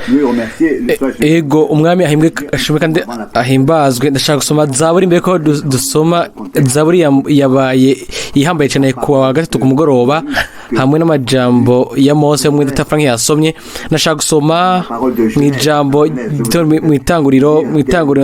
Lui remercier, le soir, Ego, Umwami ahimbwe, ashimwe kandi ahimbazwe. Ndashaka gusoma Zaburi mbere ko dusoma Zaburi yabaye ihambaye cyane ku wa gatatu ku mugoroba, hamwe n'amajambo ya Mose yo mwene Frank yasomye. Ndashaka gusoma mu ijambo rito mu itanguriro,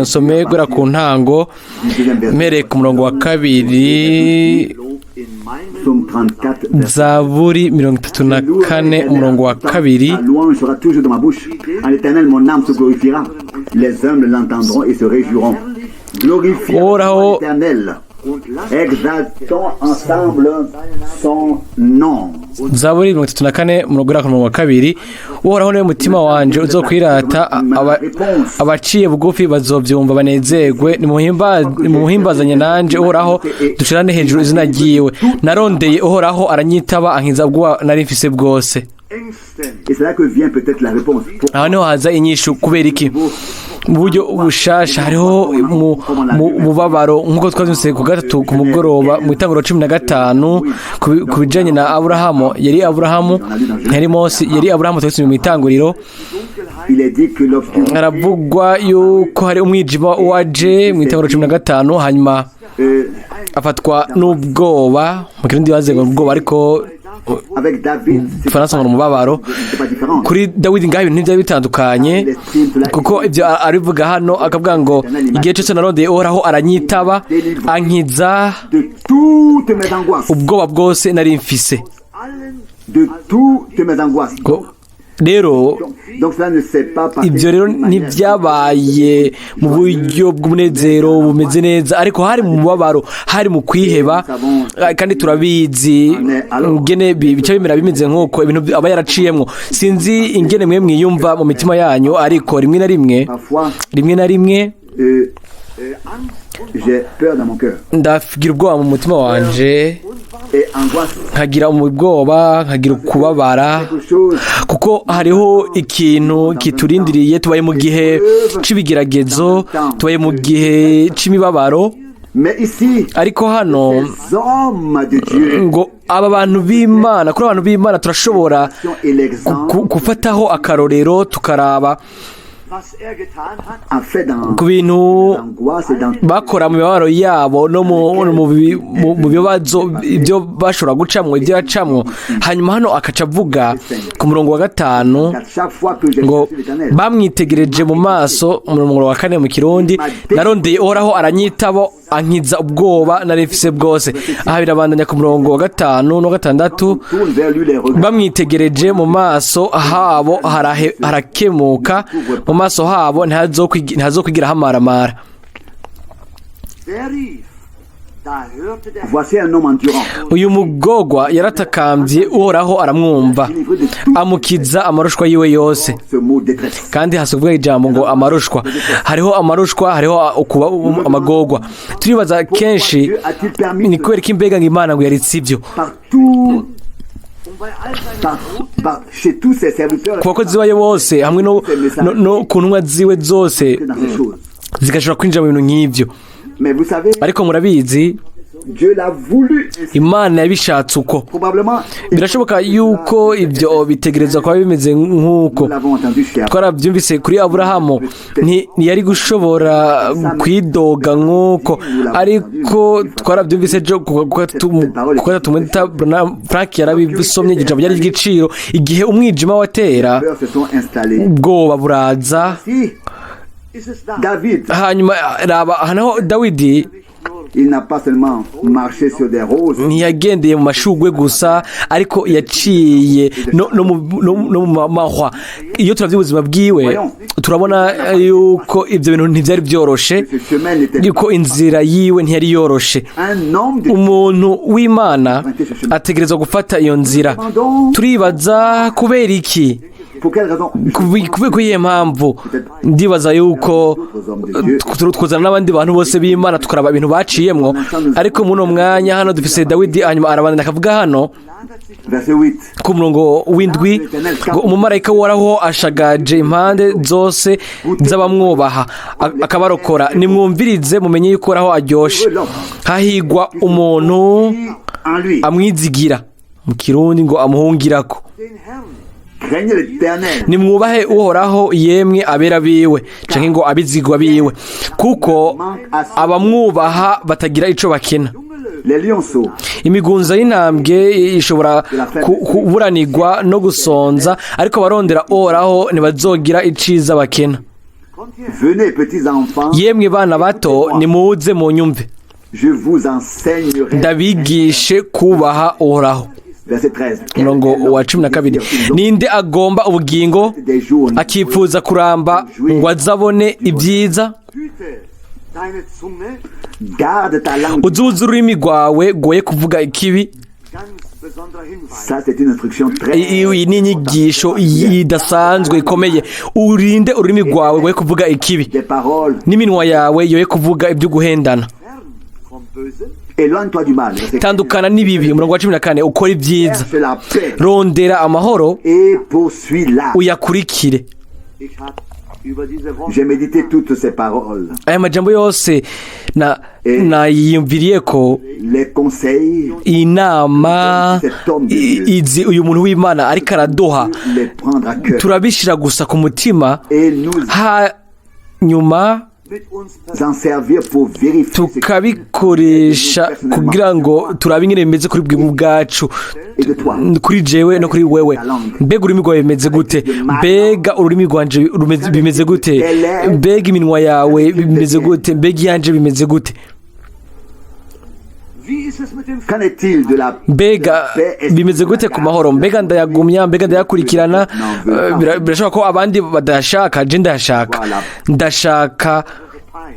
nsome guhera ku ntango, du deuxième verset. Mpereye ku murongo wa kabiri. Psaume 34, verset. Zaburi 34, umurongo wa kabiri. La louange sera toujours dans ma bouche. En l'Éternel, mon âme se glorifiera. Les humbles l'entendront et se réjouiront. Glorifiez Uhoraho. l'Éternel. Exaltons ensemble son nom. Zaburi 34, umurongo, guhera ku murongo wa kabiri: "Uhoraho niwe mutima wanje uzokwirata, abaciye bugufi bazovyumva banezerwe. Nimuhimbazanye nanje Uhoraho, dushirane hejuru izina ryiwe. Narondeye Uhoraho, aranyitaba, ankiza ubwoba nari mfise bwose." Et c'est là que vient peut-être la réponse. Aho niho haza inyishu. Kubera iki? Mu buryo bushasha hariho mu mubabaro, nk'uko twavyumvise ku gatatu ku mugoroba mu Itanguriro 15, ku bijanye na Aburahamu. Yari Aburahamu, ntiyari Mose, yari Aburahamu. Twese mu Itanguriro Il est dit que l'obscurité haravugwa yuko hari umwijima waje mu Itanguriro 15, hanyuma afatwa n'ubwoba. Mu Kirundi baze ngo ubwoba, ariko avec David, c'est Faransa ngo umubabaro. c'est pas différent. Kuri Dawidi ngaho ibintu ntibyari bitandukanye, kuko ibyo arivuga hano, akavuga ngo: "Igihe cyose narondeye Uhoraho, aranyitaba, ankiza De toutes mes angoisses. ubwoba bwose nari mfise." De toutes mes angoisses. Ko rero Donc cela ne s'est pas passé ibyo rero d'une manière ntibyabaye mu buryo bw'umunezero bumeze neza, ariko hari mu mubabaro, hari mu kwiheba. Kandi turabizi ingene bica bimera, bimeze nk'uko ibintu aba yaraciyemwo. Sinzi ingene mwe mwiyumva mu mitima yanyu, ariko rimwe na rimwe, Parfois, rimwe na rimwe, j'ai peur dans mon cœur. ndagira ubwoba mu mutima wanje, Et angoisse, nkagira ubwoba, nkagira ukubabara, quelque chose kuko hariho ikintu kiturindiriye. Tubaye mu gihe c'ibigeragezo, tubaye mu gihe c'imibabaro. Mais ici, Ariko hano les hommes de Dieu ngo aba bantu b'Imana, kuri abantu b'Imana turashobora et l'exemple gufataho akarorero, tukaraba en fait dans ku bintu l'angoisse et dans bakora mu mibabaro yabo no mu bibazo, ibyo bashobora gucamwo, ibyo yacamwo. Hanyuma hano akaca avuga ku murongo wa gatanu À chaque fois que j'ai ngo cherché l'Éternel, bamwitegereje mu maso. Umurongo wa kane mu Kirundi: "Narondeye Uhoraho, aranyitabo, ankiza ubwoba nari mfise bwose." Aha birabandanya ku murongo wa gatanu no gatandatu: tourne vers lui les regards. "Bamwitegereje mu maso habo harakemuka, mu maso habo ntihazokwigira hamaramara." Voici un homme endurant, "Uyu mugogwa yaratakambye, Uhoraho aramwumva, amukiza amarushwa yiwe yose." ce mot détresse. Kandi hasuvuga ijambo ngo amarushwa. Hariho amarushwa, hariho ukuba amagogwa. Turibaza kenshi: Dieu a-t-il permis ni kubera ko imbega ngo Imana ngo yaritse ibyo par tout, par, par, chez tous ses serviteurs ku bakozi bayo bose hamwe no ku ntumwa ziwe zose dans ces choses? zigashobora kwinjira mu bintu nk'ibyo? Mais vous savez, Ariko murabizi, Dieu l'a voulu ainsi. Imana yabishatse uko. Probablement, Birashoboka yuko ibyo bitegerezwa kuba bimeze nk'uko. nous l'avons entendu chez Abraham. Twarabyumvise kuri Aburahamu, ntiyari gushobora kwidoga nk'uko, ariko twarabyumvise ejo ku gatatu muri Frank yarabisomye. Ijambo ryari ry'igiciro igihe umwijima watera, Peurs se sont installées. ubwoba buraza. Si David, Hanyuma raba aha naho Dawidi, il n'a pas seulement marché sur des roses, ntiyagendeye mu mashugwe gusa, ariko yaciye no mu mahwa. Iyo turavye ubuzima bwiwe, turabona yuko ibyo bintu ntivyari byoroshe, ce chemin n'était pas yuko inzira yiwe ntiyari yoroshe. un homme de Umuntu w'Imana ategerezwa gufata iyo nzira. Turibaza kubera iki? Pour quelle raison? Kubera iyihe mpamvu? Ndibaza yuko twuzana n'abandi bantu bose b'Imana, tukaraba ibintu baciyemwo, ariko muri uno mwanya hano dufise Dawidi. Hanyuma arabandanya akavuga hano Verset 8. ku murongo w'indwi ngo: "Umumarayika w'Uhoraho ashagaje impande zose z'abamwubaha, akabarokora. Nimwumvirize mumenye yuko Uhoraho aryoshe. Hahigwa umuntu En lui. amwizigira." Mu Kirundi ngo amuhungirako. Den Herrn Craignez l'Éternel. Nimwubahe Uhoraho, yemwe abera biwe, canke ngo abizigwa biwe, kuko abamwubaha batagira ico bakena. Les lionceaux Imigunza y'intambwe ishobora kuburanirwa no gusonza, ariko abarondera Uhoraho ntibazogira iciza bakena. Venez, petits enfants, Yemwe bana bato, nimuze mu nyumve, je vous enseignerai. ndabigishe kubaha Uhoraho. Verset 13. Umurongo wa 12: Ninde agomba ubugingo, Des jours akifuza kuramba ngo azabone ibyiza? Hüte deine Zunge, Garde ta langue. Uzuze ururimi rwawe rwoye kuvuga ikibi. Ganz besonderer Hinweis. Ça, c'est une instruction très Iyi ni inyigisho idasanzwe ikomeye: urinde ururimi rwawe rwoye kuvuga ikibi, Des paroles. n'iminwa yawe yoye kuvuga ibyo guhendana. Fern vom Bösen, Éloigne-toi du mal. Verset 15. Tandukana n'ibibi, umurongo wa 14, ukora ibyiza. Cherche la paix Rondera amahoro, et poursuis-la. uyakurikire. Ich habe über diese Worte J'ai médité toutes ces paroles. Aya majambo yose na nayiyumviriye ko. Les conseils, Inama izi uyu muntu w'Imana ariko araduha, les prendre à cœur. turabishira gusa ku mutima, Et nous hanyuma mit uns en servir pour vérifier ce tukabikoresha kugira ngo turabe ingene bimeze kuri bwe ubwacu, et de toi. kuri jewe no kuri wewe. Mbega ururimi rwawe bimeze gute? Mbega ururimi rwanje bimeze gute? Mbega iminwa yawe bimeze gute? Mbega iyanje bimeze gute? Wie ist es mit dem Qu'en est-il de la Mbega bimeze gute ku mahoro? Mbega ndayagumya? Mbega ndayakurikirana? Birashoboka ko abandi badayashaka, je ndayashaka, ndashaka. Pein?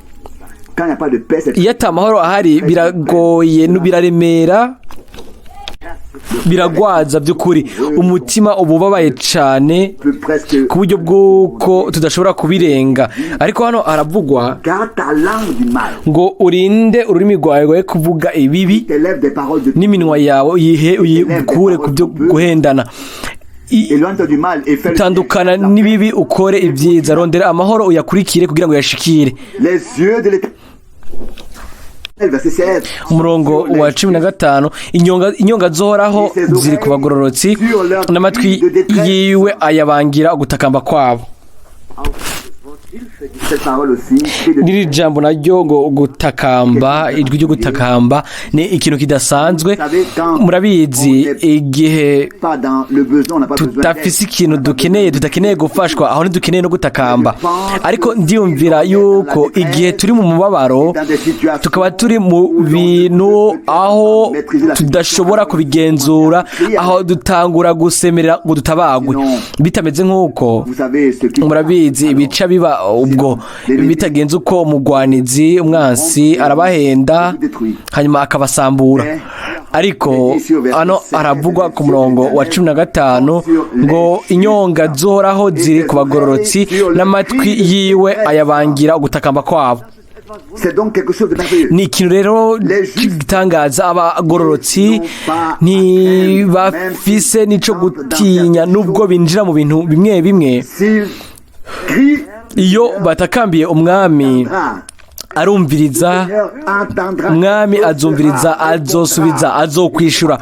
Quand il n'y a pas de paix, c'est Iyo ata mahoro ahari, biragoye, biraremera, biragwaza by'ukuri. Umutima uba ubabaye cyane plus presque. ku buryo bw'uko tudashobora kubirenga. Ariko hano haravugwa Garde ta langue du mal. ngo urinde ururimi rwawe rwoye kuvuga ibibi, T'élève des paroles de n'iminwa yawe uyihe uyikure ku byo guhendana. Éloigne-toi du mal et fais le Tandukana n'ibibi, ukore ibyiza, rondera amahoro, uyakurikire kugira ngo uyashikire. Les yeux de l'Éternel. Verset 16. Umurongo wa 15: Inyonga z'Uhoraho ziri ku bagororotsi, n'amatwi yiwe ayabangira ugutakamba kwabo. Cette parole aussi, cri de N'iri jambo naryo ngo gutakamba, ijwi ryo gutakamba ni ikintu kidasanzwe. Murabizi, igihe pas dans le besoin, on n'a pas besoin tudafise ikintu dukeneye, tudakeneye gufashwa, aho ntidukeneye no gutakamba. Ariko ndiyumvira yuko igihe turi mu mubabaro, tukaba turi mu bintu aho tudashobora kubigenzura, aho dutangura gusemerera ngo dutabagwe. Bitameze nk'uko, Vous savez ce qui murabizi ibica biba ubwo. Bitagenze uko, umugwanizi, umwansi, arabahenda, hanyuma akabasambura. Ariko hano haravugwa ku murongo wa 15 ngo inyonga z'Uhoraho ziri ku bagororotsi, n'amatwi yiwe ayabangira ugutakamba kwabo. C'est donc quelque chose de merveilleux. Ni ikintu rero gitangaza: abagororotsi ntibafise n'ico gutinya, nubwo binjira mu bintu bimwe bimwe. S'ils crient, Iyo batakambiye umwami, arumviriza. Seigneur entendra. Umwami azumviriza, azosubiza, azokwishura,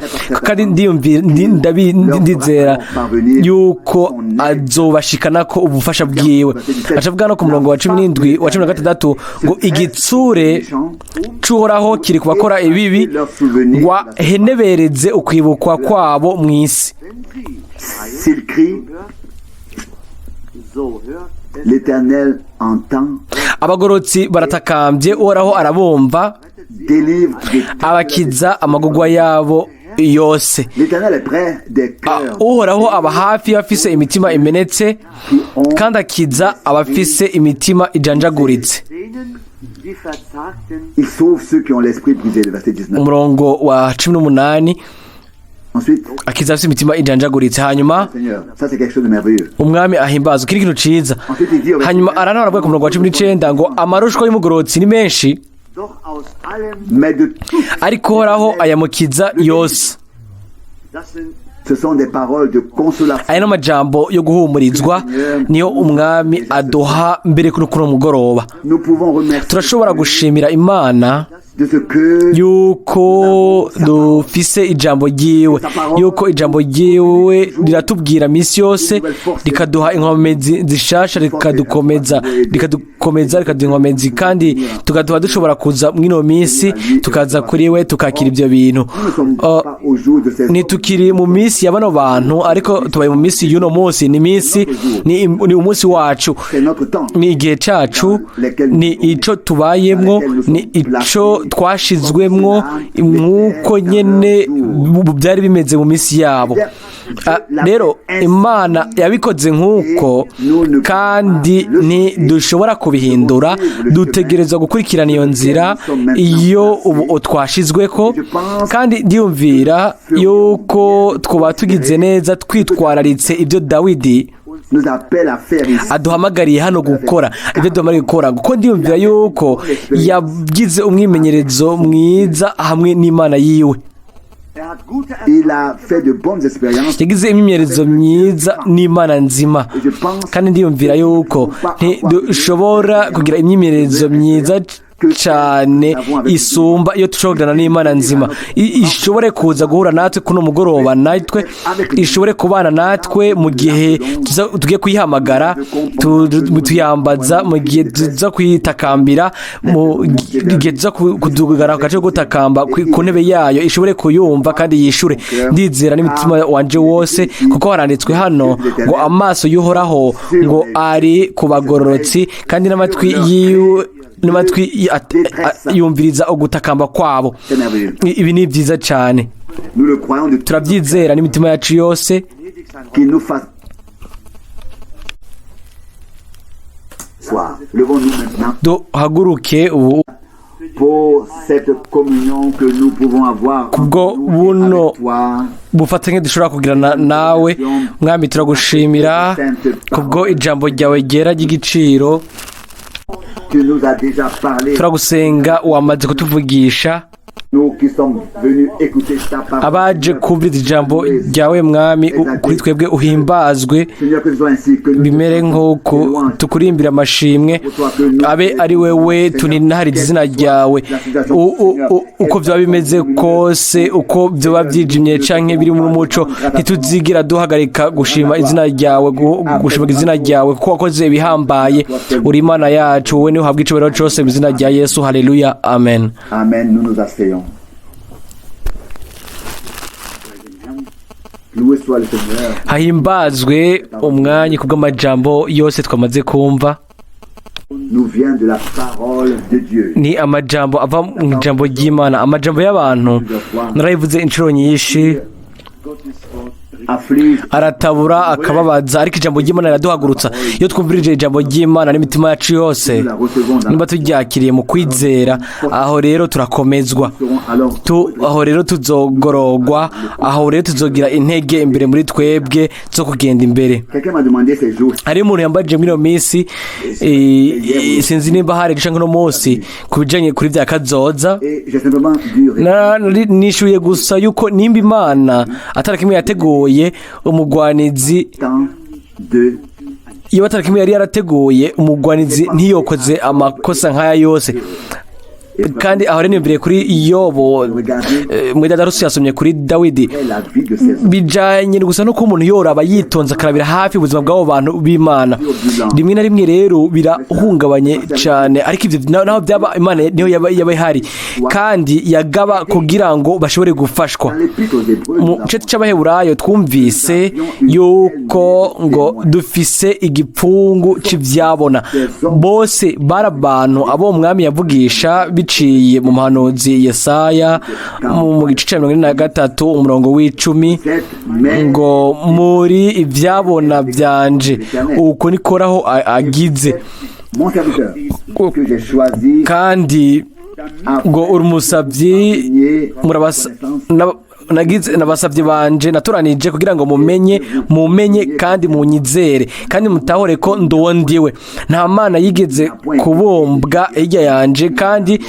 kandi ndizera yuko azobashikana ko ubufasha bwiwe. Aca avuga no ku murongo wa 17, wa 16 ngo igitsure c'Uhoraho kiri ku bakora ibibi, ngo ahenebereze ukwibukwa kwabo mu isi. S'ils crient, So hört es l'Éternel entend, Abagororotsi baratakambye, Uhoraho arabumva, délivre de abakiza amagurwa yabo yose. L'Éternel est près des cœurs Uhoraho aba hafi y'abafise imitima imenetse, kandi akiza abafise imitima ijanjaguritse. Denen, die verzagten Il sauve ceux qui ont l'esprit brisé, le verset 19. Umurongo wa 18: Ensuite, akiza abafise imitima ijanjaguritse. Hanyuma Seigneur, ça c'est quelque chose de merveilleux. Umwami ahimbazwa, iki ni ikintu ciza. Ensuite, il dit au verset Hanyuma aranaho aravuga ku murongo wa 19 ngo amarushwa y'umugororotsi ni menshi, doch aus allem, Mais de tout, ariko Uhoraho ayamukiza yose. Das sind ce sont des paroles de consolation. Aya ni amajambo yo guhumurizwa, niyo umwami aduha mbere kuri kuno mugoroba. Nous pouvons remercier Turashobora gushimira Imana dass De ce que Yuko dufise ijambo ryiwe, yuko ijambo ryiwe riratubwira misi yose, rikaduha inkomezi zishasha, rikadukomeza, rikadukomeza, rikaduha inkomezi, kandi tugaduha dushobora kuza mw'ino minsi, tukaza kuri we, tukakira ibyo bintu. Nous ne sommes pas au jour de ces Ntitukiri mu minsi ya bano bantu, ariko tubaye mu minsi y'uno munsi. Ni minsi ni umunsi wacu. C'est notre temps. Ni igihe cacu, ni ico tubayemwo, ni ico twashizwemwo, nk'uko nyene byari bimeze mu minsi yabo. Rero Imana yabikoze nk'uko, kandi ntidushobora kubihindura. Dutegerezwa gukurikirana iyo nzira iyo ubu twashizweko. Kandi ndiyumvira yuko twaba tugize neza twitwararitse ibyo Dawidi Nous appelle à faire ici. aduhamagariye hano gukora, ibyo duhamagariye gukora, kuko ndiyumvira yuko yagize umwimenyerezo mwiza hamwe n'Imana yiwe. Er hat gute Il a fait de bonnes expériences. Yagize imyimenyerezo myiza n'Imana nzima. Et je pense Kandi ndiyumvira yuko ntidushobora kugira imyimenyerezo myiza cyane isumba iyo dushobora kugirana n'Imana nzima. Ishobore kuza guhura natwe kuno mugoroba, natwe ishobore kubana natwe mu gihe tugiye kuyihamagara, tuyambaza, mu gihe tuza kuyitakambira, mu gihe tuza kudugara ku gace ko gutakamba ku ntebe yayo, ishobore kuyumva kandi yishure. Ndizera n'imitima wanje wose, kuko haranditswe hano ngo amaso y'Uhoraho ngo ari ku bagororotsi, kandi n'amatwi yiwe n'amatwi yumviriza ugutakamba kwabo. C'est merveilleux. Ibi ni byiza cyane. Nous le croyons de tout Turabyizera n'imitima yacu yose. Gnädig sein. Qu'il nous fasse soir. Levons-nous maintenant Duhaguruke ubu pour cette communion que nous pouvons avoir entre Kubwo nous et buno avec toi. bufatanye dushobora kugirana nawe. Mwami, turagushimira kubwo ijambo ryawe ryera ry'igiciro. Tu nous as déjà parlé. Turagusenga, wamaze kutuvugisha. Nous qui sommes venus écouter ta parole. Abaje kumviriza ijambo ryawe, Mwami, kuri twebwe uhimbazwe. Seigneur, que ce soit ainsi, que nous Bimere nk'uko tukurimbira amashimwe, abe ari wewe tuninahariza izina ryawe. Uko byaba bimeze kose, uko byaba byijimye canke biri mu muco, ntituzigira duhagarika gushima izina ryawe, gushima izina ryawe, kuko wakoze ibihambaye. Uri Imana yacu, wowe niwe uhabwa icubahiro cose, mu izina rya Yesu. Haleluya, amen. Amen. Nous nous asseyons. Loué soit le Seigneur. Hahimbazwe umwanya kubw'amajambo yose twamaze kumva. Nous vient de la parole de Dieu. Ni amajambo ava mu ijambo ry'Imana. Amajambo y'abantu, narabivuze inshuro nyinshi, Gottes Wort Afflige aratabura, akababaza, ariko ijambo ry'Imana riraduhagurutsa. Iyo twumvirije ijambo ry'Imana n'imitima yacu yose, nous la recevons dans niba turyakiriye mu kwizera, aho rero turakomezwa. serons alors Aho rero tuzogororwa, aho rero tuzogira intege imbere muri twebwe zo kugenda imbere. Quelqu'un m'a demandé ces jours Hari umuntu yambajije muri iyo minsi, sinzi nimba hari canke uno munsi, ku bijanye kuri vya kazoza. Et j'ai simplement dû répondre. Nishuye gusa yuko nimba Imana atari kimwe yateguye, umugwanizi Temps de iyo atari kimwe yari yarateguye, umugwanizi ntiyokoze amakosa nk'aya yose. Kandi aho rero niyumviriye kuri Yobo, mwidadarusi yasomye kuri Dawidi. La vie de ces hommes. Bijanye gusa no kuba umuntu yoraba yitonze, akarabira hafi ubuzima bw'abo bantu b'Imana. Rimwe na rimwe rero birahungabanye cyane, ariko ibyo naho byaba, Imana niyo yaba ihari kandi yagaba kugira ngo bashobore gufashwa. Dans l'Épître aux Hébreux, Mu nous gice c'Abaheburayo twumvise yuko ngo dufise igipfungu c'ivyabona. Bose bari abantu abo umwami yavugisha biciye mu muhanuzi Yesaya mu gice ca 43, umurongo w'10, cette mais ngo muri ivyabona vyanje, uko nikoraho agize. Mon serviteur que j'ai choisi Kandi ngo uri umusavyi, murabasa nagize nabasabye banje naturanije kugira ngo mumenye, mumenye kandi munyizere, kandi mutahure ko nduwo ndiwe. Nta mana yigeze kubumbwa hirya yanje, kandi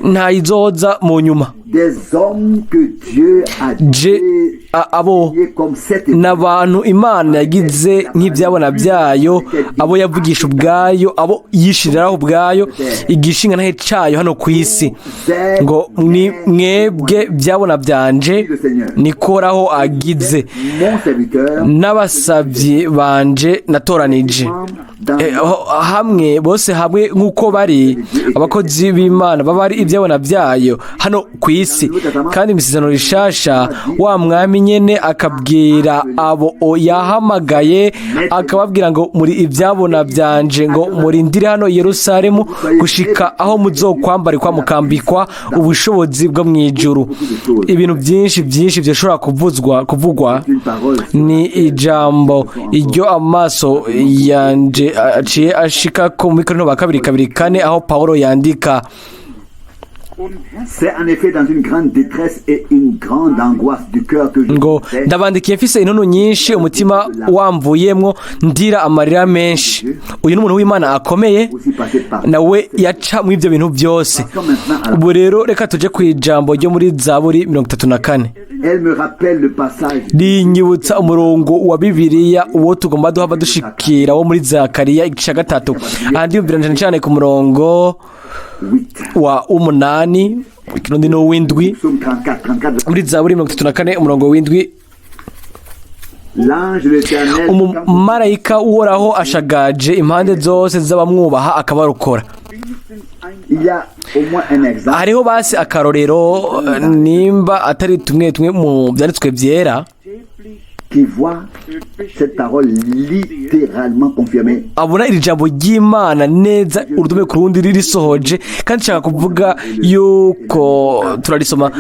ntayizoza mu nyuma. Des hommes que Dieu a Je abo désignés comme sept n'abantu Imana yagize nk'ibyabona byayo, abo yavugisha ubwayo, abo yishiriraho ubwayo igishinga ntahe cayo hano ku isi, ngo ni mwebwe byabona byanje, nikoraho agize, mon serviteur n'abasabyi banje natoranije. Hamwe bose hamwe nk'uko bari abakozi b'Imana, baba ari ibyabona byayo hano ku isi. Kandi mu isezerano rishasha, wa mwami nyene akabwira abo yahamagaye, akababwira ngo: "Muri ibyabona byanje, ngo murindire hano i Yerusalemu gushika aho muzokwambarikwa, mukambikwa ubushobozi bwo mu ijuru." Ibintu byinshi byinshi byoshobora kuvugwa. Une parole Ni ijambo iryo amaso yanje aciye ashika ko muri Korinto ba kabiri 2:4, aho Paulo yandika: C'est en effet dans une grande détresse et une grande angoisse du cœur que je ngo: "Ndabandikiye mfise intuntu nyinshi, umutima wamvuyemwo, ndira amarira menshi." Uyu ni umuntu w'Imana akomeye, aussi passé par nawe yaca muri ibyo bintu byose. Ubu rero reka tuje ku ijambo ryo muri Zaburi 34. Elle me rappelle le passage Rinyibutsa umurongo wa Bibiliya uwo tugomba duhava dushikira, wo muri Zakariya igice cya 3. Aha ndiyumvira cyane cyane ku murongo 8. wa 8, ikirundi ni uw'indwi. Psaume 34, 34. Muri Zaburi 34, umurongo w'indwi: L'ange de l'Éternel "Umumarayika uhoraho ashagaje impande zose z'abamwubaha, akabarokora." Il y a au moins un exemple Hariho basi akarorero, nimba atari tumwe tumwe mu byanditswe byera, qui voit cette parole littéralement confirmée. abona iri jambo ry'Imana neza urudome ku rundi ririsohoje. Kandi nshaka kuvuga yuko turarisoma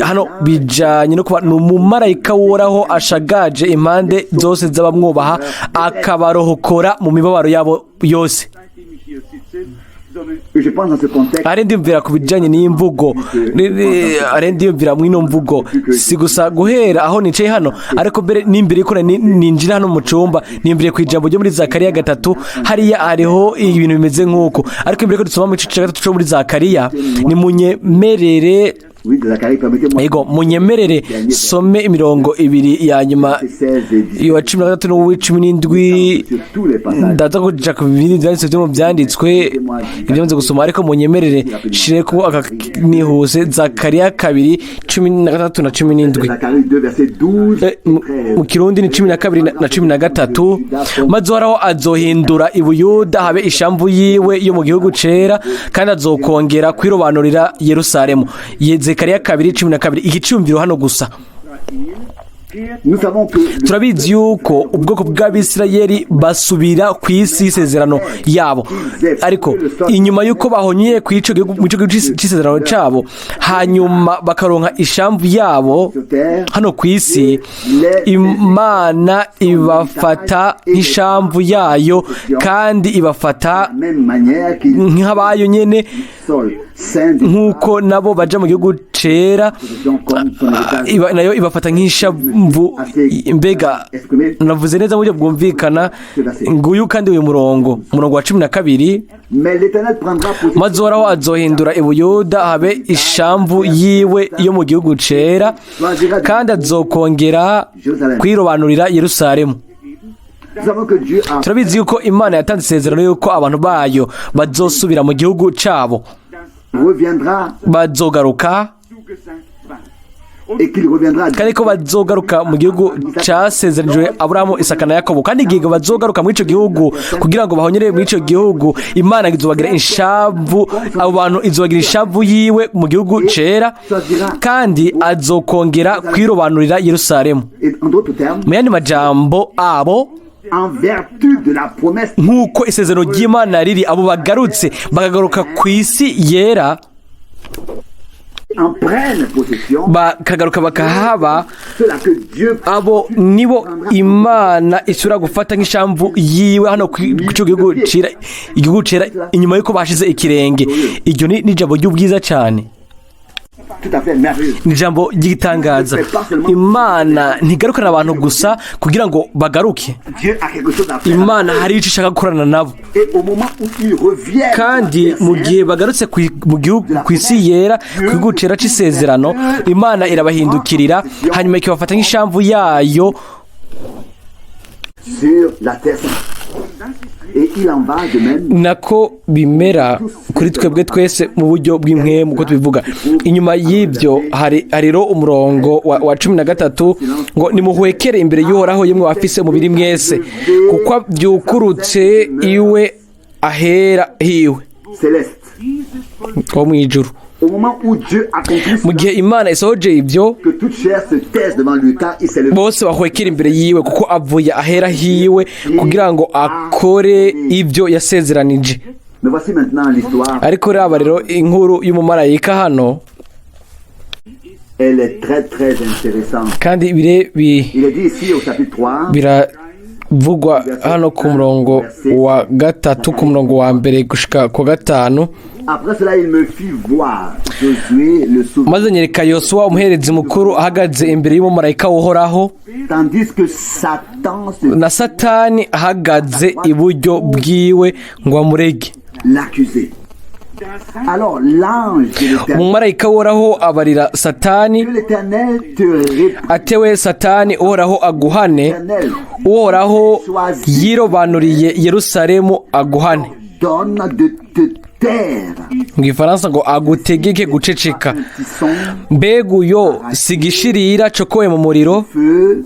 hano, bijanye no kuba ni umumarayika woraho ashagaje impande zose z'abamwubaha, akabarohokora mu mibabaro yabo yose. Et je pense dans ce contexte, Ari ndiyumvira ku bijanye n'iyi mvugo, ari ndiyumvira mw'ino mvugo, si gusa guhera aho nicaye hano, ariko mbere n'imbere yuko ninjira hano mu cumba, niyumviriye ku ijambo ryo muri Zakariya 3. Hariya hariho ibintu bimeze nk'uko, ariko imbere ko dusoma mu gice cya 3 cyo muri Zakariya, nimunyemerere oui, de Zacharie, permettez-moi. Yego, munyemerere some imirongo ibiri ya nyuma, 16 et 17. Iwa 13 n'uw'icumi n'indwi. Sur tous les passages. Ndaza kuja ku bindi byanditswe byo mu byanditswe ibyo nze gusoma, ariko munyemerere shire ko aka nihuse, Zakariya 2, 16 na 17. Zacharie 2, verset 12 et 13. Mu Kirundi ni 12 na 13: "Maze Uhoraho azohindura i Buyuda habe ishamvu yiwe yo mu gihugu cera, kandi azokongera kwirobanurira Yerusalemu." Zekariya 2, 12. Igicumviro hano gusa: Nous savons que turabizi yuko ubwoko bw'Abisirayeli basubira ku isi y'isezerano yabo, ariko inyuma yuko bahonyeye ku ico gihugu, mu ico gihugu c'isezerano cabo, hanyuma bakaronka ishamvu yabo hano ku isi, Imana ibafata nk'ishamvu yayo, kandi ibafata même manière qu'ils nk'abayo nyene, sol saint nk'uko nabo baja mu gihugu cera, comme son héritage. Nayo ibafata nk'ishamvu. Mbega navuze neza mu buryo bwumvikana? Nguyu kandi uyu murongo, umurongo wa 12: Mais l'Éternel prendra possession "Maze Uhoraho azohindura i Buyuda habe ishamvu yiwe yo mu gihugu cera, kandi azokongera kwirobanurira Yerusalemu." Nous savons que Dieu a Turabizi yuko Imana yatanze isezerano yuko abantu bayo bazosubira mu gihugu cabo, reviendra bazogaruka, et qu'il reviendra kandi ko bazogaruka mu gihugu casezeranijwe Aburahamu, Isaka na Yakobo. Kandi igihe bazogaruka muri ico gihugu kugira ngo bahonyere muri ico gihugu, Imana izobagira inshavu, abo bantu izobagira inshavu yiwe mu gihugu cera, kandi azokongera kwirobanurira Yerusalemu. Et en d'autres termes, Mu yandi majambo, abo en vertu de la promesse nk'uko isezerano ry'Imana riri, abo bagarutse, bakagaruka ku isi yera, en prennent possession, bakagaruka bakahaba, ceux-là que Dieu abo nibo Imana isubira gufata nk'ishamvu yiwe hano ku ico gihugu cera, igihugu cera, inyuma y'uko bashize ikirenge. Iryo ni ijambo ry'ubwiza cyane. Tout à fait merveilleux. Ni ijambo ry'igitangaza. Imana ntigarukana abantu gusa kugira ngo bagaruke. Dieu a quelque chose à faire. Imana hari icyo ishaka gukorana nabo. Et au moment où ils reviennent, Kandi mu gihe bagarutse mu gihugu, ku isi yera, ku gihugu cera c'isezerano, Imana irabahindukirira, hanyuma ikabafata nk'ishamvu yayo. Sur la terre sainte. Et il en va de même Nako bimera kuri twebwe twese mu buryo bw'impwemu, uko tubivuga. Inyuma y'ibyo hari rero umurongo wa 13 ngo: "Nimuhwekere imbere y'Uhoraho, yemwe wafise umubiri mwese, kuko abyukurutse iwe ahera hiwe céleste. Wo mu ijuru." Au moment où Dieu accomplit Mu gihe Imana isohoje ibyo, que toute chair se taise devant lui, car il s'est levé. bose bahwekera imbere yiwe, kuko avuye ahera hiwe kugira ngo akore ibyo yasezeranije. Mais voici maintenant l'histoire. Ariko raba rero inkuru y'umumarayika hano. Elle est très très intéressante. Kandi bire bi Il est dit ici au chapitre 3, biravugwa hano ku murongo wa 3, ku murongo wa 1 gushika ku 5. Après cela, il me fit voir Josué le souverain, "Maze nyereka Yosuwa umuherezi mukuru ahagaze imbere y'umumarayika w'Uhoraho, tandis que Satan se na Satani ahagaze iburyo bwiwe ngo amurege." l'accusait. Alors l'ange de l'Éternel, Umumarayika w'Uhoraho abarira Satani que l'Éternel te réprime. atewe Satani, Uhoraho aguhane, Uhoraho yirobanuriye Yerusalemu aguhane." Donne de te taire. Mu Gifaransa ngo agutegeke guceceka. Un tison Mbega uyo si igishirira cokowe mu muriro? Feu.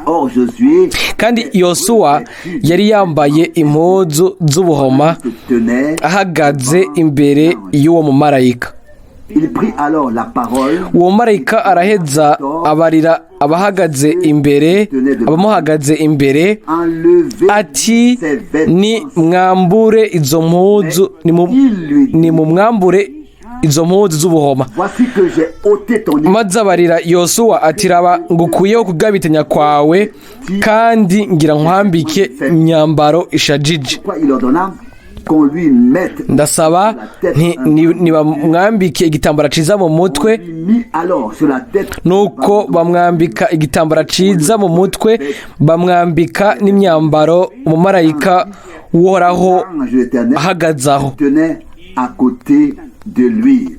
Or Josué Kandi Yosuwa yari yambaye impuzu z'ubuhoma, se tenait. ahagaze imbere y'uwo mumarayika. Il prit alors la parole Uwo mumarayika araheza abarira abahagaze imbere, abamuhagaze imbere, enlever ati: ses vêtements. "Ni mwambure izo mpuzu, ni mumwambure izo mpuzu z'ubuhoma." Voici que j'ai ôté ton Maze abarira Yosuwa ati: "Raba, ngukuyeho kugabitanya kwawe, kandi ngira nkwambike imyambaro ishajije." Pourquoi il ordonna qu'on lui mette Ndasaba nti nibamwambike igitambara ciza mu mutwe. On lui mit alors sur la tête Nuko bamwambika igitambara ciza mu mutwe, bamwambika n'imyambaro, umumarayika w'Uhoraho l'ange de l'Éternel ahagaze aho. tenait à côté de lui.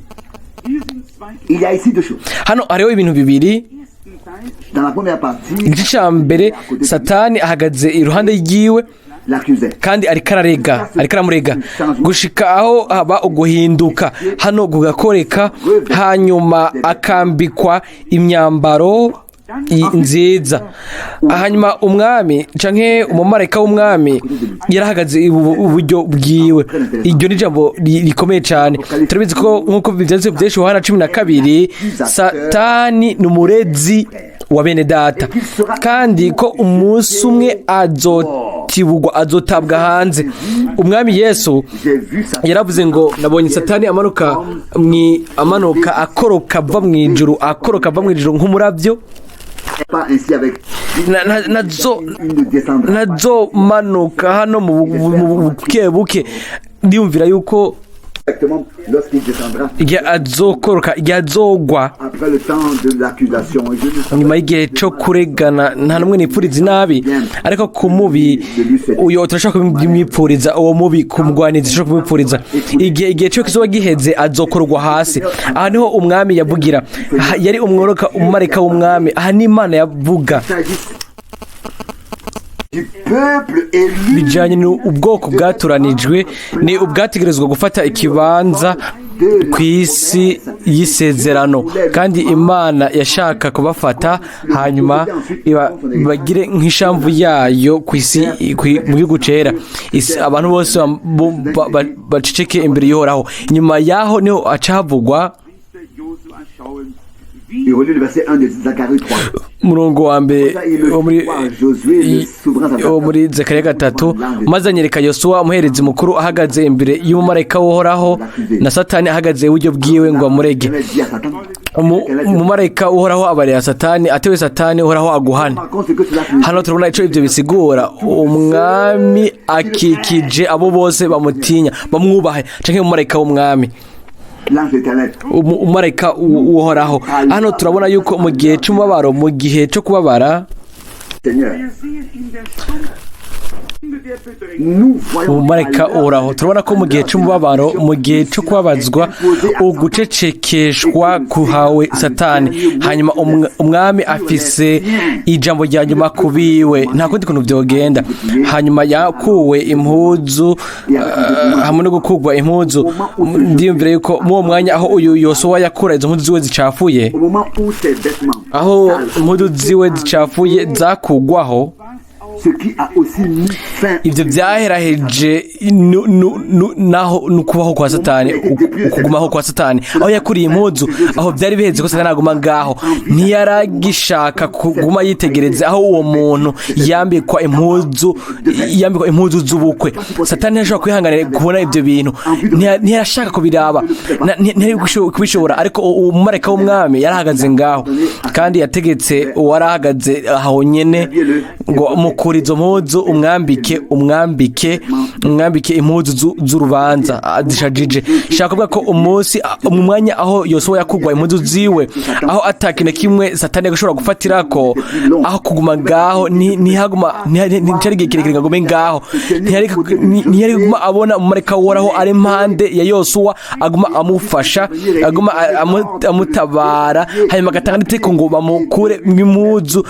Il y a ici deux choses. Hano hariho ibintu bibiri. Dans la première partie, Igice cya mbere, Satani ahagaze iruhande ryiwe l'accusait. kandi ariko ararega, ariko aramurega gushika aho haba uguhinduka hano kugakoreka, hanyuma akambikwa imyambaro nziza. Hanyuma umwami canke umumarayika w'umwami yarahagaze iburyo bwiwe. Iryo ni ijambo rikomeye cyane. Turabizi ko nk'uko byanditse byinshi Yohana 12, Satani ni umurezi wa bene data, kandi ko umunsi umwe azotibugwa, azotabwa hanze. Umwami Yesu J'ai vu Satan yaravuze ngo: "Nabonye Satani amanuka, akoroka ava mu ijuru, akoroka ava mu ijuru nk'umurabyo." Pas ainsi avec Nazo il ne descendra pas. Nazomanuka hano mu buke buke. Ndiyumvira yuko Exactement lorsqu'il descendra igihe azokoroka, igihe azogwa, après le temps de l'accusation. Je ne nyuma y'igihe cyo kuregana. Nta n'umwe nipfuriza inabi, ariko ku mubi uyo turashobora kumwipfuriza, uwo mubi kumugwaniza turashobora kumwipfuriza. Igihe cyo kizoba giheze, azokorwa hasi. Aha niho umwami yavugira. Aha yari umworoka, umumarayika w'umwami. Aha ni Imana yavuga. S'agisse du peuple élu Bijyanye n'ubwoko bwatoranijwe, ni ubwategerezwa gufata ikibanza ku isi y'isezerano, kandi Imana yashaka kubafata hanyuma bagire nk'ishamvu yayo ku isi, mu gihugu cera. Abantu bose baceceke imbere y'Uhoraho. Nyuma yaho niho haca havugwa Il relit le verset 1 de Zacharie 3. Umurongo wa 1 wo muri Zekariya 3: "Maze anyereka Yosuwa umuherezi mukuru ahagaze imbere y'umumarayika w'Uhoraho, na Satani ahagaze iburyo bwiwe ngo amurege." L'Éternel dit à Satan, Umumarayika w'Uhoraho abarira Satani atewe Satani, Uhoraho aguhane. par contre, ce que cela signifie, Hano turabona icyo ibyo bisigura: umwami akikije abo bose bamutinya, bamwubahe, canke umumarayika w'umwami. L'ange éternel. Umumarayika uhoraho. Hano turabona yuko mu gihe cy'umubabaro, mu gihe cyo kubabara, Seigneur. Nous voyons umumarayika uhoraho. Turabona ko mu gihe cy'umubabaro, mu gihe cyo kubabazwa, ugucecekeshwa kuhawe Satani. Hanyuma umwami afise ijambo rya nyuma kubiwe, nta kundi kuntu byogenda. Hanyuma yakuwe impuzu, hamwe no gukurwa impuzu, ndiyumvira yuko muri uwo mwanya aho uyu Yosuwa yakura izo mpuzu ziwe zicafuye, Au moment où ses vêtements aho impuzu ziwe zicafuye zakugwaho, ce qui a aussi mis fin ivyo vyaheraheje naho nukubaho kwa Satani, ukugumaho kwa Satani. Aho yakuriye impuzu, aho vyari biheze ko Satani aguma ngaho. Ntiyaragishaka kuguma yitegereza aho uwo muntu yambikwa impuzu, yambikwa impuzu z'ubukwe. Satani ntiyashobora kwihanganira kubona ivyo bintu. Ntiyarashaka kubiraba. Ntiyari kubishobora. Ariko umumarayika w'umwami yarahagaze ngaho, kandi yategetse uwarahagaze aho nyene ngo mukura izo mpuzu, umwambike, umwambike, umwambike impuzu z'urubanza, zishajije. Shaka kuvuga ko umunsi, mu mwanya aho Yosuwa yakugwa impuzu ziwe, aho atakintu kimwe Satani yashobora gufatirako aho kuguma ngaho, ntihaguma nticari igihe kirekire ngo agume ngaho. Ntiyari kuguma abona umumarayika uhoraho ari impande ya Yosuwa, aguma amufasha, aguma amutabara, hanyuma agatanga n'itegeko ngo bamukure impuzu,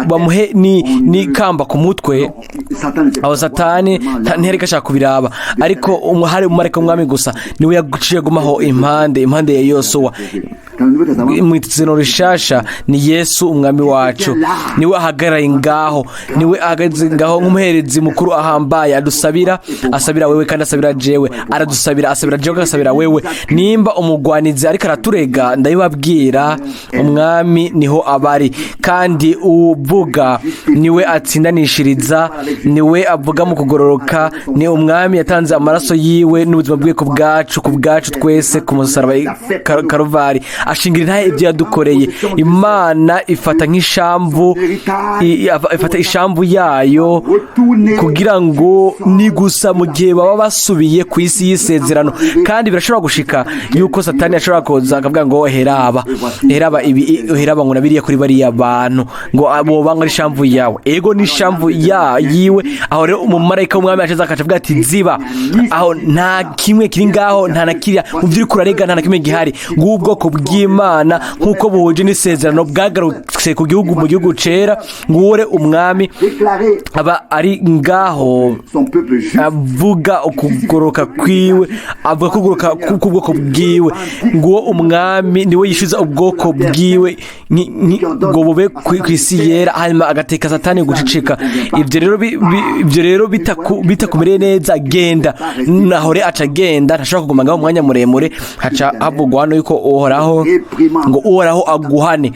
bamuhe n'ikamba ku mutwe. Satan n'était Aho Satani ntiyari ashaka kubiraba, ariko hari umumarayika w'umwami gusa niwe yaciye agumaho impande ya Yosuwa. Dans le Nouveau Testament, Mu Isezerano Rishasha ni Yesu umwami wacu, niwe ahagararaye ngaho, niwe ahagaze ngaho nk'umuherezi mukuru ahambaye, adusabira, asabira wewe kandi asabira jewe, aradusabira, asabira jewe, agasabira wewe. Nimba umugwanizi ariko araturega, ndabibabwira, umwami niho abari, kandi uvuga niwe atsindanishiriza, niwe avuga mu kugororoka. Ni umwami yatanze amaraso yiwe n'ubuzima bwiwe ku bwacu, ku bwacu twese, ku musaraba i Karuvari, ashingira intahe ibyo yadukoreye. Imana ifata nk'ishamvu, ifata ishamvu yayo kugira ngo ni gusa mu gihe baba basubiye ku isi y'isezerano. Kandi birashobora gushika yuko Satani ashobora kuza akavuga ngo heraba, heraba ibi, heraba ngo nabiriya kuri bariya bantu, ngo abo banga ari ishamvu yawe. Ego, ni ishamvu ya yiwe. Aho rero umumarayika w'umwami ashize akaca avuga ati ziba aho, nta kimwe kiri ngaho, nta na kiriya mu byo uri kurarega, nta na kimwe gihari. Ng'ubwoko bw'Imana nk'uko buhuje n'isezerano bwagarutse ku gihugu, mu gihugu cera, nguwore umwami déclarer aba ari ngaho son peuple juste, avuga ukugoroka kwiwe, avuga kugoroka k'ubwoko bwiwe. Nguwo umwami, niwe yishyuza ubwoko bwiwe ngo bube ku isi yera, hanyuma agateka Satani guceceka. Ibyo rero bitakumereye neza, genda. Nahore aca agenda, ntashobora kuguma ngaho umwanya muremure. Haca havugwa hano yuko Uhoraho, ngo Uhoraho aguhane,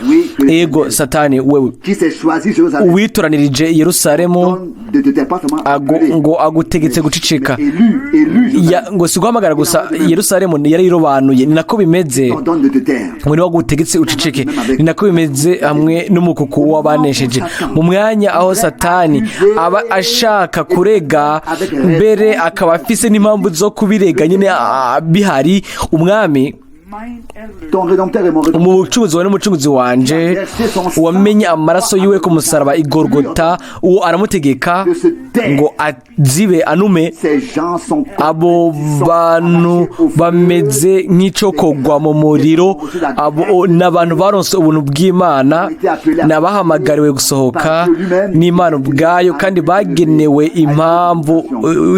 ego Satani wewe qui s'est choisi Jérusalem, witoranirije Yerusalemu, donne de te taire, pas seulement agu, ngo agutegetse guceceka. Élu, élu Jérusalem, Ngo si guhamagara gusa Yerusalemu, yarayirobanuye. Ni nako bimeze. T'ordonne de te taire. Ngo niwe wagutegetse uceceke. Ni nako bimeze hamwe n'umukuku w'abanesheje. Mu mwanya aho Satani aba ashaka kurega, mbere akaba afise n'impamvu zo kubirega nyine, bihari, umwami Ton rédempteur et mon rédempteur. umucunguzi wawe n'umucunguzi wanje, wamenye amaraso yiwe ku musaraba igorogota, uwo aramutegeka ngo azibe, anume. Ces gens sont Abo bantu bameze nk'icokogwa mu muriro. Abo ni abantu baronse ubuntu bw'Imana, ni abahamagariwe gusohoka n'Imana ubwayo, kandi bagenewe impamvu,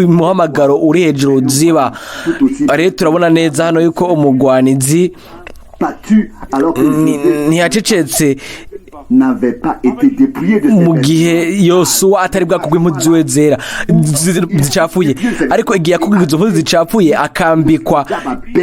umuhamagaro uri hejuru. Ziba. Rero turabona neza hano yuko umugwanizi pas tu alors que Josué ntiyacecetse n'avait pas été dépouillé de ses mu vêtements. gihe Yosuwa atari bwakugwa impuzu ziwe zera zicafuye. Ariko igihe yakugwa izo mpuzu zicafuye akambikwa,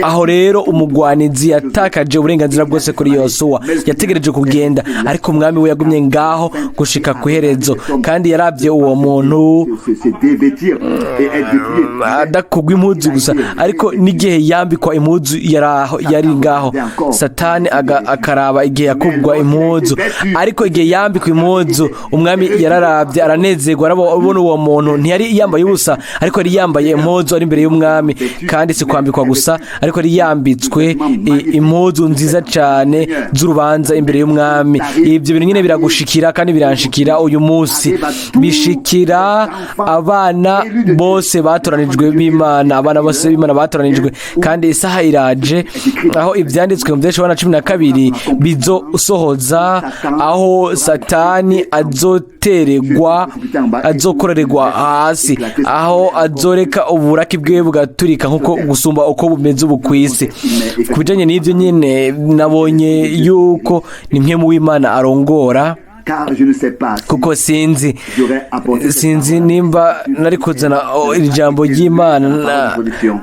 aho rero umugwanizi yatakaje uburenganzira bwose kuri Yosuwa. Yategereje kugenda, ariko umwami we yagumye ngaho gushika ku iherezo, kandi yarabye uwo muntu Se dévêtir et être dépouillé. adakugwa impuzu gusa, ariko n'igihe yambikwa impuzu yari aho, yari ngaho. Satani akaraba igihe yakugwa impuzu. Ariko igihe yambikwa impuzu, umwami yararabye aranezerwa, arabona uwo muntu ntiyari yambaye ubusa, ariko yari yambaye impuzu ari imbere y'umwami. Kandi si kwambikwa gusa, ariko yari yambitswe impuzu nziza cyane z'urubanza imbere y'umwami. Ibyo bintu nyine biragushikira kandi biranshikira uyu munsi, bishikira abana bose batoranijwe b'Imana, abana bose b'Imana batoranijwe. Kandi isaha iraje aho ibyanditswe mu Byaheshuwe 12 bizosohoza, aho Satani azoteregwa, azokorerwa hasi, aho azoreka uburaki bwiwe bugaturika nkuko gusumba uko bumeze ubu ku isi. Ku bijanye n'ibyo nyine, nabonye yuko ni mwe mu w'Imana arongora. Car je ne sais pas si Kuko sinzi j'aurais apporté cette sinzi nimba nari kuzana iri jambo ry'Imana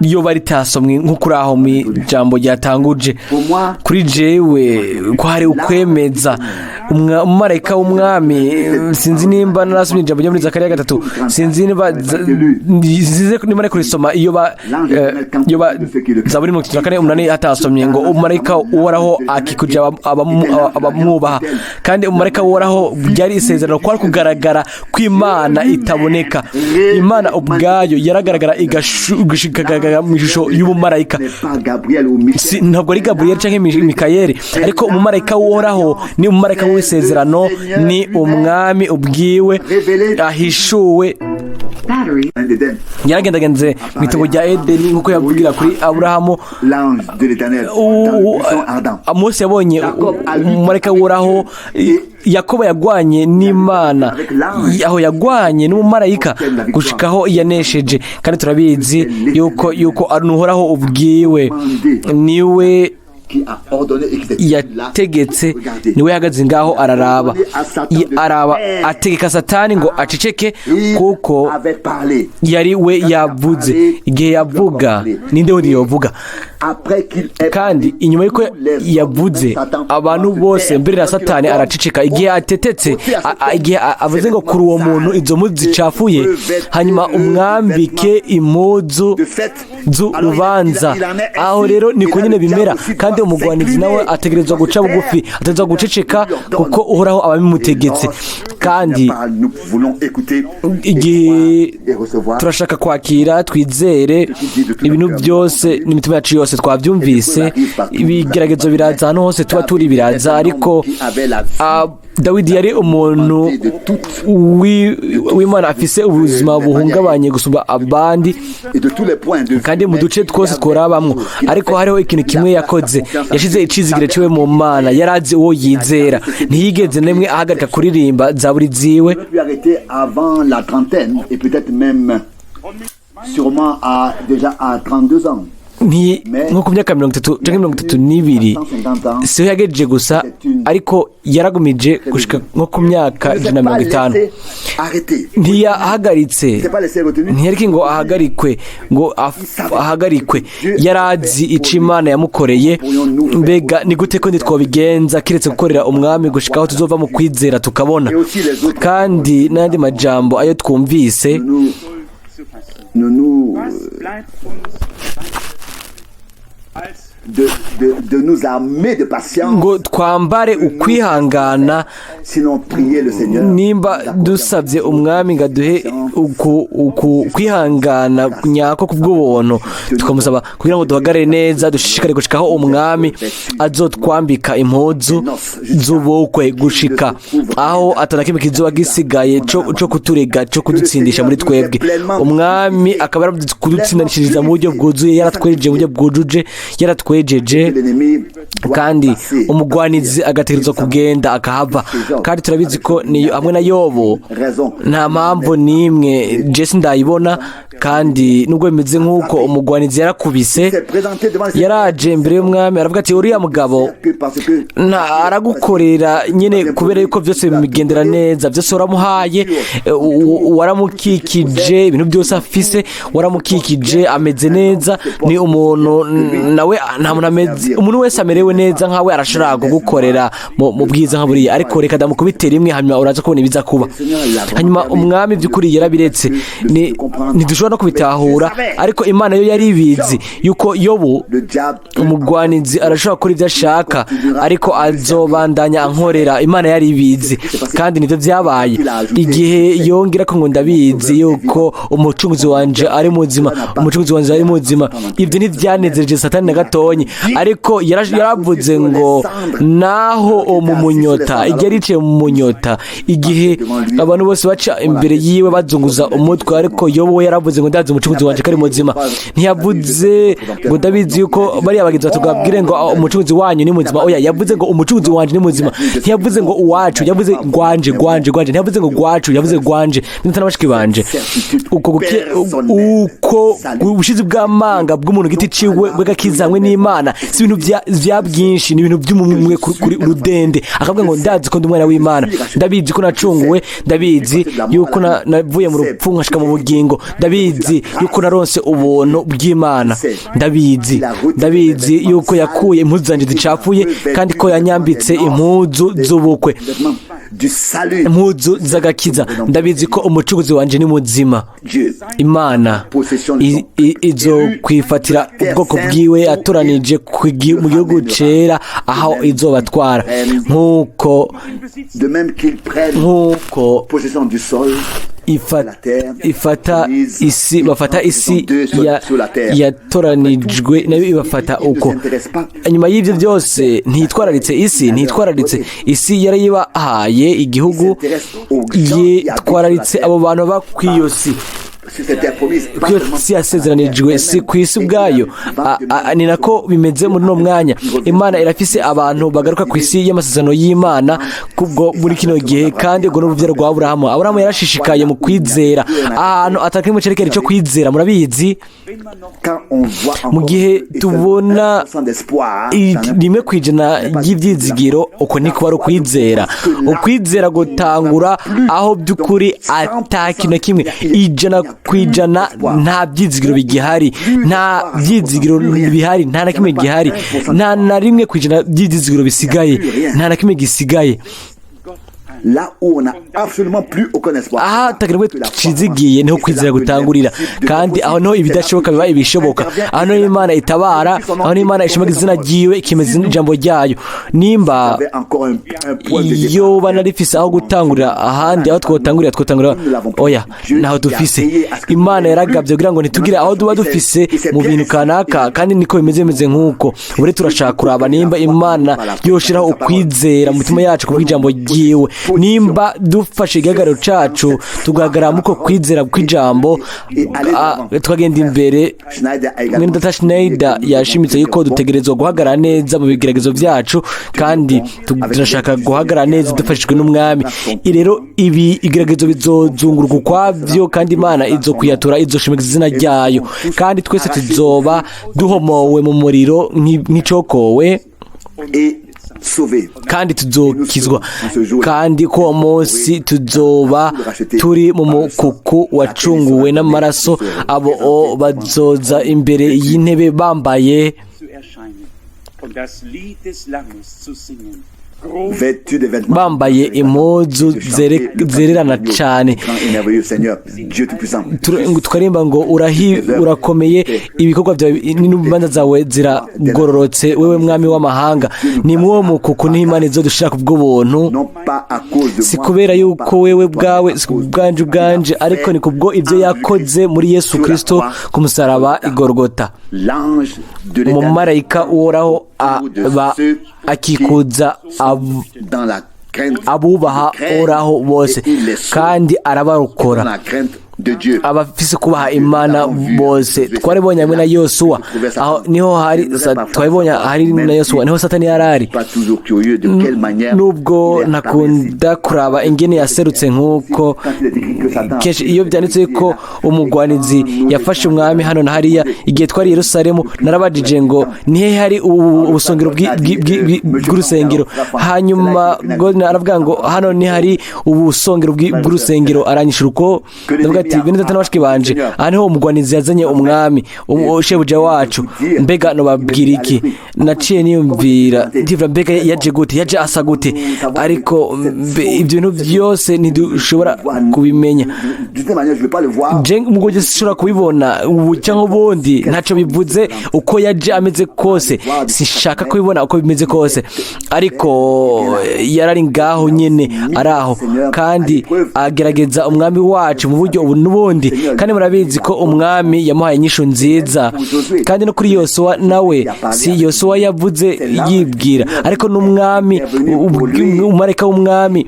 yoba ritasomwe nko kuri aho mu ijambo ryatanguje. Pour moi, Kuri jewe ko hari ukwemeza umumarayika w'umwami. Sinzi nimba narasomye ijambo ryo muri Zakariya 3, sinzi nimba sinzi nimba nari kurisoma iyo ba Zaburi 34:8 hatasomye ngo umumarayika Uhoraho akikuje abamwubaha. Kandi umumarayika w'Uhoraho byari isezerano, kwari kugaragara kw'Imana itaboneka. Imana ubwayo yaragaragara, ikagaragara mu ishusho y'ubumarayika. N'est pas Gabriel ou Michel. Si, ntabwo ari Gaburiyeli cyangwa Mikayeli, ariko umumarayika w'Uhoraho ni umumarayika w'isezerano, ni umwami ubwiwe ahishuwe. Battery. Un d'Éden. Yaragendagenze mu itongo rya Edeni nk'uko yavugira kuri Aburahamu. L'ange de l'Éternel dans le buisson ardent. Mose yabonye umumarayika w'Uhoraho. Yakobo yagwanye n'Imana aho yagwanye n'umumarayika gushikaho yanesheje. Kandi turabizi yuko ari Uhoraho ubwiwe, niwe Qui a ordonné et qui était là. yategetse. Regardez. Niwe yahagaze ngaho araraba. Araba ategeka Satani ngo aceceke, Il kuko avait parlé. yari we yavuze. Igihe yavuga, ninde wundi yovuga? Après qu'il ait Kandi inyuma y'uko yavuze, abantu bose mbere na Satani araceceka. Igihe atetetse, igihe avuze ngo kuri uwo muntu izo mpuzu zicafuye, hanyuma umwambike impuzu de fête. z'urubanza. Aho rero niko nyine bimera. Kandi umugwanizi nawe ategerezwa guca bugufi, ategerezwa guceceka, kuko Uhoraho aba abimutegetse. Kandi Nous voulons écouter igihe et recevoir. turashaka kwakira, twizere ibintu byose n'imitima yacu yose. Twabyumvise, ibigeragezo biraza ahantu hose tuba turi, biraza. Ariko Dawidi yari umuntu w'Imana afise ubuzima buhungabanye gusumba abandi Et de tous les points de vue. kandi mu duce twose tworabamwo. Ariko hariho ikintu kimwe yakoze: yashize icizigiro ciwe mu Mana. Yarazi uwo yizera. Ntiyigeze n'imwe ahagarika kuririmba zaburi ziwe. Il pu arrêter avant la trentaine et peut-être même sûrement déjà à 32 ans. Nko ku myaka 30 cyangwa 32 siho yagejeje gusa, ariko yaragumije gushika nko ku myaka Il ne s'est ijana na pas mirongo itanu. laissé arrêter. Ntiyahagaritse. Il s'est pas laissé retenir. Ntiyareke ngo ahagarikwe, ngo ahagarikwe. Yarazi ico Imana yamukoreye. Mbega ni gute ko ntitwobigenza kiretse gukorera umwami gushika aho tuzova mu kwizera tukabona? Kandi n'ayandi majambo ayo twumvise, Nous, nous, nous, Was bleibt uns als de nous armer de patience, ngo twambare ukwihangana. Sinon prier le Seigneur. Nimba dusabye umwami ngo aduhe uku kwihangana nyako kubw'ubuntu, tukamusaba kugira ngo duhagarare neza, dushishikare gushikaho umwami azotwambika impuzu z'ubukwe, gushika aho atanakimwe kizoba gisigaye co kuturega, co kudutsindisha muri twebwe, umwami akaba yaradutsindanishiriza mu buryo bwuzuye, yaratwejeje mu buryo bwujuje, yaratwejeje. L'ennemi doit Kandi passer. umugwanizi agategerezwa kugenda akahava. Kandi turabizi ko niyo hamwe na Yobo Raison. nta mpamvu n'imwe jesi ndayibona. Kandi nubwo bimeze nk'uko umugwanizi yarakubise, s'est présenté devant le Seigneur. yaraje imbere y'umwami aravuga ati: "Uriya mugabo Que parce que nta aragukorera nyine kubera yuko byose bimugendera neza, byose waramuhaye, waramukikije, ibintu byose afise waramukikije, ameze neza, ni umuntu nawe nta muntu ameze, umuntu wese amerewe Amerewe neza nkawe, arashobora kugukorera mu bwiza nka buriya, ariko reka ndamukubite rimwe, hanyuma uraza kubona ibiza kuba. Hanyuma umwami by'ukuri yarabiretse. Ntidushobora no kubitahura, ariko Imana yo yari ibizi yuko Yobu Le diable umugwanizi arashobora gukora ibyo ashaka, ariko azobandanya ankorera. Imana yari ibizi, kandi nibyo byabaye igihe yongera ko ngo: "Ndabizi yuko umucunguzi wanje ari muzima, umucunguzi wanje ari muzima." Ibyo ntibyanezereje Satani na gatonyi, ariko yaravuze ngo naho mu munyota, igihe yari mu munyota, igihe abantu bose baca imbere yiwe bazunguza umutwe, ariko Yobu we yaravuze ngo: "Ndazi umucunguzi wanje ko ari muzima." Ntiyavuze ngo: "Ndabizi yuko bariya bagenzi batubwire ngo umucunguzi wanyu ni muzima." Oya, yavuze ngo: "Umucunguzi wanje ni muzima." Ntiyavuze ngo uwacu, yavuze gwanje, gwanje, gwanje. Ntiyavuze ngo gwacu, yavuze gwanje. Ndetse n'abashiki banje, uko ubushizi bw'amanga bw'umuntu giti ciwe bw'agakiza hamwe n'Imana si ibintu vya byinshi, ni ibintu by'umwe kuri rudende, akavuga ngo: "Ndazi ko ndi umwana w'Imana, ndabizi ko nacunguwe, ndabizi yuko navuye mu rupfu nkashika mu bugingo, ndabizi yuko naronse ubuntu bw'Imana, ndabizi, ndabizi yuko yakuye impuzu zanje zicafuye kandi ko yanyambitse impuzu z'ubukwe, du salut. impuzu z'agakiza. Ndabizi ko umucunguzi wanje ni muzima." Dieu Imana izokwifatira ubwoko bwiwe yatoranije mu gihugu cera aho izobatwara nk'uko de même qu'ils prennent nk'uko possession du sol, ifata isi, bafata isi yatoranijwe nayo ibafata uko. Nyuma y'ibyo byose ntitwararitse isi, ntitwararitse isi yarayibahaye igihugu, yitwararitse abo bantu baba ku iyo si, sur cette terre promise. Ku iyo si yasezeranijwe, si ku isi ubwayo. Ni nako bimeze muri uno mwanya. Imana irafise abantu bagaruka ku isi y'amasezerano y'Imana kubwo muri kino gihe, kandi ubwo n'urubyaro rwa Aburahamu. Aburahamu yarashishikaye mu kwizera ahantu atakiri cerekere cyo kwizera, murabizi. Quand on voit Mu gihe tubona 1% ry'ibyizigiro, uko niko ari ukwizera. Ukwizera gutangura aho by'ukuri ata kintu na kimwe, 100% nta byizigiro bigihari, nta byizigiro bihari, nta na kimwe gihari, nta na 1% by'ibyizigiro bisigaye, nta na kimwe gisigaye. Là où on n'a absolument plus aucun espoir. Aha atagira cizigiye niho kwizera gutangurira, kandi aho niho ibidashoboka biba ibishoboka, aho niho Imana itabara, aho niho Imana ishimaga izina ryiwe, ikemeza ijambo ryayo. Nimba yoba narifise aho gutangurira ahandi, aho twotangurira, twotangurira. Oya, ntaho dufise. Imana yaragabye kugira ngo ntitugire aho tuba dufise mu bintu kanaka, kandi niko bimeze nk'uko ubu rero turashaka kuraba nimba Imana yoshiraho ukwizera mu mitima yacu kubw'ijambo ryiwe, nimba dufashe igihagararo cacu tugahagarara muko kwizera kw'ijambo, tukagenda imbere. Mwene data Schneider yashimitse yuko dutegerezwa guhagarara neza mu bigeragezo vyacu, kandi turashaka guhagarara neza dufashijwe n'umwami. Rero ibi igeragezo bizozunguruka ukwavyo, kandi Imana izo kuyatura, izoshimikiza izina ryayo, kandi twese tuzoba duhomowe mu muriro nk'icokowe Et sauvé. kandi tuzokizwa. Kandi ko uwo munsi tuzoba turi mu mukuku wacunguwe n'amaraso, abo bazoza imbere y'intebe bambaye zu erscheinen und das Lied des Lammes zu singen. Groß Vêtu des vêtements. bambaye impuzu zererana cane. Grand et merveilleux Seigneur, Dieu Tout-Puissant. Ngo tukarimba ngo: "Urahi, urakomeye, ibikorwa byawe n'imanza zawe ziragororotse, wewe mwami w'amahanga." Ni mwo mukuku niho Imana izodushira ku bw'ubuntu. Non pas à cause de Si moi, kubera yuko wewe ubwawe, si kubwanje ubwanje, ariko ni kubwo ibyo yakoze muri Yesu Kristo ku musaraba i Gorogota. L'ange de l'Éternel Umumarayika Uhoraho aba akikuza dans la crainte, abubaha Uhoraho bose, kandi arabarokora. dans la crainte de Dieu. Abafise kubaha Imana bose. Twaribonye hamwe na Yosuwa, aho niho hari twabibonye hari na Yosuwa, niho Satani yari ari. Pas toujours curieux de quelle manière Nubwo il est apparu ainsi. ntakunda kuraba ingene yaserutse, nk'uko kenshi iyo byanditse ko umugwanizi yafashe umwami hano na hariya. Igihe twari i Yerusalemu, narabajije ngo: "Ni hehe hari ubusongero bw'urusengero?" Hanyuma Godwin aravuga ngo: "Hano ni hari ubusongero bw'urusengero." Aranyishura uko, ndavuga ati: "Bene data n'abashiki banje, aha niho umugwanizi yazanye umwami, shebuja wacu." Mbega nobabwira iki? Naciye niyumvira, ndivura: mbega yaje gute? Yaje asa gute? Ariko ibyo bintu byose ntidushobora kubimenya. D'une telle manière, je ne vais pas le voir. Je ubwo sinshobora kubibona ubu cyangwa ubundi, ntacyo bivuze uko yaje ameze kose. Sinshaka kubibona uko bimeze kose, ariko yarari ngaho nyene, ari aho, kandi agerageza umwami wacu mu buryo ubu n'ubundi. Kandi murabizi ko umwami yamuhaye inyishu nziza. Kandi no kuri Yosuwa nawe, si Yosuwa yavuze yibwira, ariko n'umwami, umumarayika w'umwami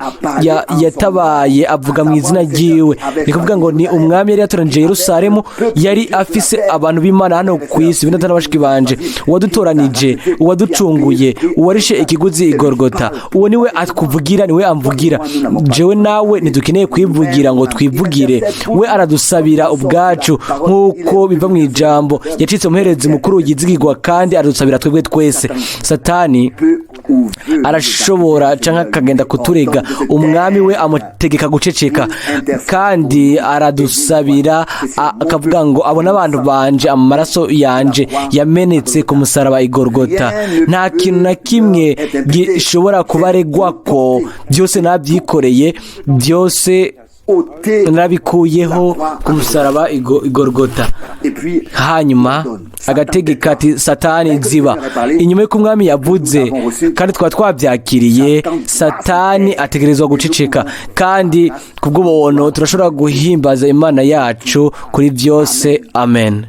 yatabaye avuga mu izina ryiwe. Ni kuvuga ngo ni umwami yari yatoranije Yerusalemu, yari afise abantu b'Imana hano ku isi. Bene data n'abashiki banje, uwadutoranije, uwaducunguye, uwarishe ikiguzi igorogota, uwo niwe akuvugira, niwe amvugira. Jewe nawe ntidukeneye kwivugira ngo twivugire, we aradusabira ubwacu. Nk'uko biva mu ijambo, yacitse umuherezi mukuru yizigirwa, kandi aradusabira twebwe twese. Satani Peut ou veut arashobora canke akagenda kuturega, umwami we amutegeka guceceka, kandi aradusabira, akavuga ngo: "Abona abantu banje, amaraso yanje yamenetse ku musaraba igorogota, nta kintu na kimwe gishobora kubaregwa ko byose nabyikoreye, byose ôter narabikuyeho ku musaraba igorogota." Et puis, Hanyuma agategeka ati: "Satani, ziba." Inyuma y'uko umwami yavuze kandi twaba twabyakiriye, Satani ategerezwa guceceka. Kandi kubw'ubuntu turashobora guhimbaza Imana yacu kuri byose. Amen.